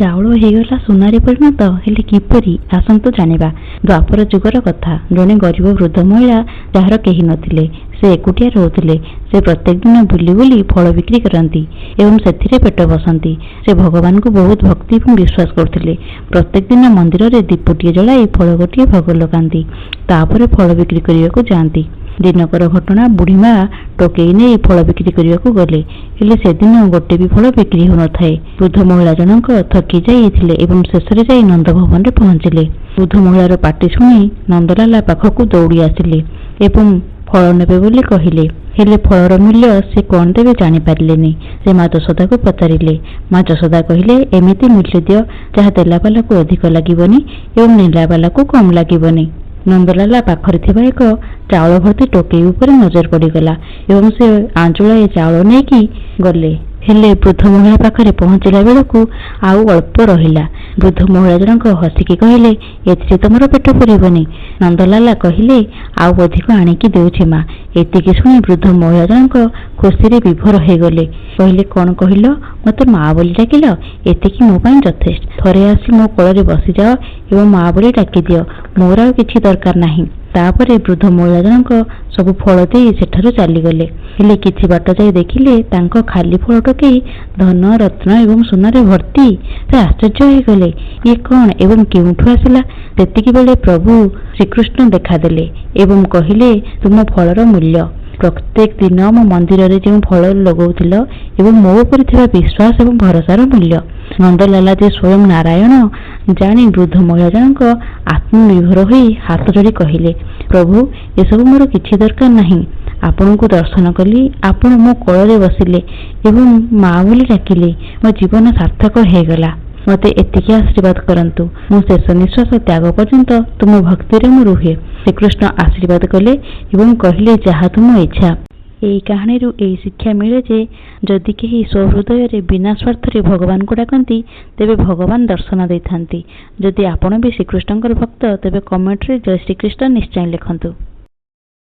ଚାଉଳ ହେଇଗଲା ସୁନାରେ ପରିଣତ, ହେଲେ କିପରି? ଆସନ୍ତୁ ଜାଣିବା। ଦ୍ୱାପର ଯୁଗର କଥା। ଜଣେ ଗରିବ ବୃଦ୍ଧ ମହିଳା, ଯାହାର କେହି ନଥିଲେ। ସେ ଏକୁଟିଆ ରହୁଥିଲେ। ସେ ପ୍ରତ୍ୟେକ ଦିନ ବୁଲି ବୁଲି ଫଳ ବିକ୍ରି କରନ୍ତି ଏବଂ ସେଥିରେ ପେଟ ପୋଷନ୍ତି। ସେ ଭଗବାନଙ୍କୁ ବହୁତ ଭକ୍ତି ଏବଂ ବିଶ୍ୱାସ କରୁଥିଲେ। ପ୍ରତ୍ୟେକ ଦିନ ମନ୍ଦିରରେ ଦୀପଟିଏ ଜଳାଇ ଫଳ ଗୋଟିଏ ଭୋଗ ଲଗାନ୍ତି। ତାପରେ ଫଳ ବିକ୍ରି କରିବାକୁ ଯାଆନ୍ତି। ଦିନକର ଘଟଣା, ବୁଢ଼ୀ ମା ଟୋକେଇ ନେଇ ଫଳ ବିକ୍ରି କରିବାକୁ ଗଲେ। ହେଲେ ସେଦିନ ଗୋଟେ ବି ଫଳ ବିକ୍ରି ହେଉନଥାଏ। ବୃଦ୍ଧ ମହିଳା ଜଣକ ଥକି ଯାଇଥିଲେ ଏବଂ ଶେଷରେ ଯାଇ ନନ୍ଦଭବନରେ ପହଞ୍ଚିଲେ। ବୃଦ୍ଧ ମହିଳାର ପାଟି ଶୁଣି ନନ୍ଦଲାଲା ପାଖକୁ ଦୌଡ଼ି ଆସିଲେ ଏବଂ ଫଳ ନେବେ ବୋଲି କହିଲେ। ହେଲେ ଫଳର ମୂଲ୍ୟ ସେ କଣ ଦେବେ ଜାଣିପାରିଲେନି। ସେ ମା ଯଶୋଦାକୁ ପଚାରିଲେ। ମା ଯଶୋଦା କହିଲେ, ଏମିତି ମୂଲ୍ୟ ଦିଅ ଯାହା ଦେଲାବାଲାକୁ ଅଧିକ ଲାଗିବନି ଏବଂ ନେଲାବାଲାକୁ କମ୍ ଲାଗିବନି। ନନ୍ଦଲାଲା ପାଖରେ ଥିବା ଏକ ଚାଉଳ ଭର୍ତ୍ତି ଟୋକେଇ ଉପରେ ନଜର ପଡ଼ିଗଲା ଏବଂ ସେ ଆଞ୍ଜୁଳାଏ ଚାଉଳ ନେଇକି ଗଲେ। ହେଲେ ବୃଦ୍ଧ ମହିଳା ପାଖରେ ପହଞ୍ଚିଲା ବେଳକୁ ଆଉ ଅଳ୍ପ ରହିଲା। ବୃଦ୍ଧ ମହିଳା ଜଣକ ହସିକି କହିଲେ, ଏଥିରେ ତମର ପେଟ ପୁରିବନି। ନନ୍ଦଲାଲା କହିଲେ, ଆଉ ଅଧିକ ଆଣିକି ଦେଉଛି ମା। ଏତିକି ଶୁଣି ବୃଦ୍ଧ ମହିଳା ଜଣକ ଖୁସିରେ ବିଭୋର ହେଇଗଲେ। କହିଲେ, କଣ କହିଲ, ମୋତେ ମା ବୋଲି ଡାକିଲ? ଏତିକି ମୋ ପାଇଁ ଯଥେଷ୍ଟ। ଥରେ ଆସି ମୋ କୋଳରେ ବସିଯାଅ ଏବଂ ମା ବୋଲି ଡାକିଦିଅ। ମୋର ଆଉ କିଛି ଦରକାର ନାହିଁ। ତାପରେ ବୃଦ୍ଧ ମହିଳା ଜଣକ ସବୁ ଫଳ ଦେଇ ସେଠାରୁ ଚାଲିଗଲେ। ହେଲେ କିଛି ବାଟ ଯାଇ ଦେଖିଲେ ତାଙ୍କ ଖାଲି ଫଳ ଟୋକେଇ ଧନ, ରତ୍ନ ଏବଂ ସୁନାରେ ଭର୍ତ୍ତି। ସେ ଆଶ୍ଚର୍ଯ୍ୟ ହେଇଗଲେ, ଇଏ କଣ ଏବଂ କେଉଁଠୁ ଆସିଲା? ସେତିକି ବେଳେ ପ୍ରଭୁ ଶ୍ରୀକୃଷ୍ଣ ଦେଖାଦେଲେ ଏବଂ କହିଲେ, ତୁମ ଫଳର ମୂଲ୍ୟ, ପ୍ରତ୍ୟେକ ଦିନ ମୋ ମନ୍ଦିରରେ ଯେଉଁ ଫଳ ଲଗାଉଥିଲ ଏବଂ ମୋ ଉପରେ ଥିବା ବିଶ୍ୱାସ ଏବଂ ଭରସାର ମୂଲ୍ୟ। ନନ୍ଦଲାଲା ଯେ ସ୍ୱୟଂ ନାରାୟଣ ଜାଣି ବୃଦ୍ଧ ମହିଳା ଜଣକ ଆତ୍ମବିଭୋର ହୋଇ ହାତ ଯୋଡ଼ି କହିଲେ, ପ୍ରଭୁ, ଏସବୁ ମୋର କିଛି ଦରକାର ନାହିଁ। ଆପଣଙ୍କୁ ଦର୍ଶନ କଲି, ଆପଣ ମୋ କୋଳରେ ବସିଲେ ଏବଂ ମା ବୋଲି ଡାକିଲେ, ମୋ ଜୀବନ ସାର୍ଥକ ହେଇଗଲା। ମୋତେ ଏତିକି ଆଶୀର୍ବାଦ କରନ୍ତୁ, ମୁଁ ଶେଷ ନିଶ୍ୱାସ ତ୍ୟାଗ ପର୍ଯ୍ୟନ୍ତ ତୁମ ଭକ୍ତିରେ ମୁଁ ରୁହେ। ଶ୍ରୀକୃଷ୍ଣ ଆଶୀର୍ବାଦ କଲେ ଏବଂ କହିଲେ, ଯାହା ତୁମ ଇଚ୍ଛା। ଏହି କାହାଣୀରୁ ଏହି ଶିକ୍ଷା ମିଳେ ଯେ ଯଦି କେହି ସ୍ୱହୃଦୟରେ ବିନା ସ୍ୱାର୍ଥରେ ଭଗବାନଙ୍କୁ ଡାକନ୍ତି, ତେବେ ଭଗବାନ ଦର୍ଶନ ଦେଇଥାନ୍ତି। ଯଦି ଆପଣ ବି ଶ୍ରୀକୃଷ୍ଣଙ୍କର ଭକ୍ତ, ତେବେ କମେଣ୍ଟରେ ଜୟ ଶ୍ରୀକୃଷ୍ଣ ନିଶ୍ଚୟ ଲେଖନ୍ତୁ।